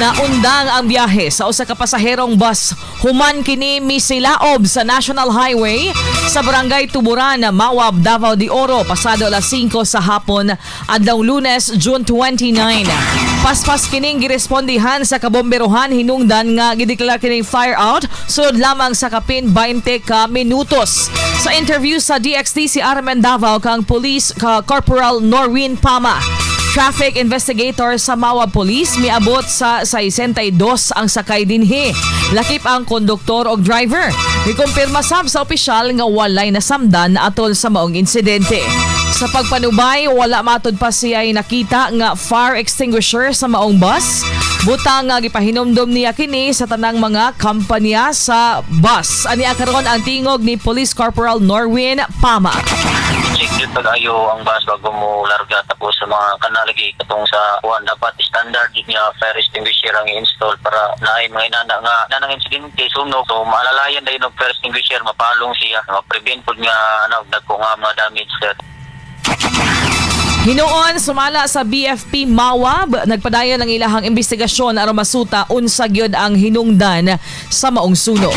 Naundang ang biyahe sa usa ka pasaherong bus human kini misilaob sa National Highway sa Barangay Tuburan, Mawab, Davao de Oro pasado alas 5 sa hapon adlaw Lunes, June 29. Paspas kining girespondihan sa kabomberohan hinungdan nga gideklara kining fire out sulod lamang sa kapin 20 ka minutos. Sa interview sa DXTC RMN Davao kang Police ka Corporal Norwin Pama, traffic investigator sa Mawab Police, miabot sa 62 ang sakay dinhi. Lakip ang konduktor og driver. Gikumpirma sab sa opisyal nga walay nasamdan atol sa maong insidente. Sa pagpanubay, wala matud pa siya'y nakita nga fire extinguisher sa maong bus. Butang nga gipahinumdom niya kini sa tanang mga kampanya sa bus. Ani karon ang tingog ni Police Corporal Norwin Pama. Check gyud pag-ayo ang bus bago mo larga, tapos sa mga kanalagi katong sa kuan, dapat standard gyud nga fire extinguisher ang i-install para naay mga inana nga nanang insidente, sunog, so maalalayan dayon og fire extinguisher, mapalong siya, ma-prevent pud nga ano, dagko nga mga damage, sir. Hinuon, sumala sa BFP Mawab, nagpadayon ang ilahang investigasyon aron masuta unsa gyud ang hinungdan sa maong sunog.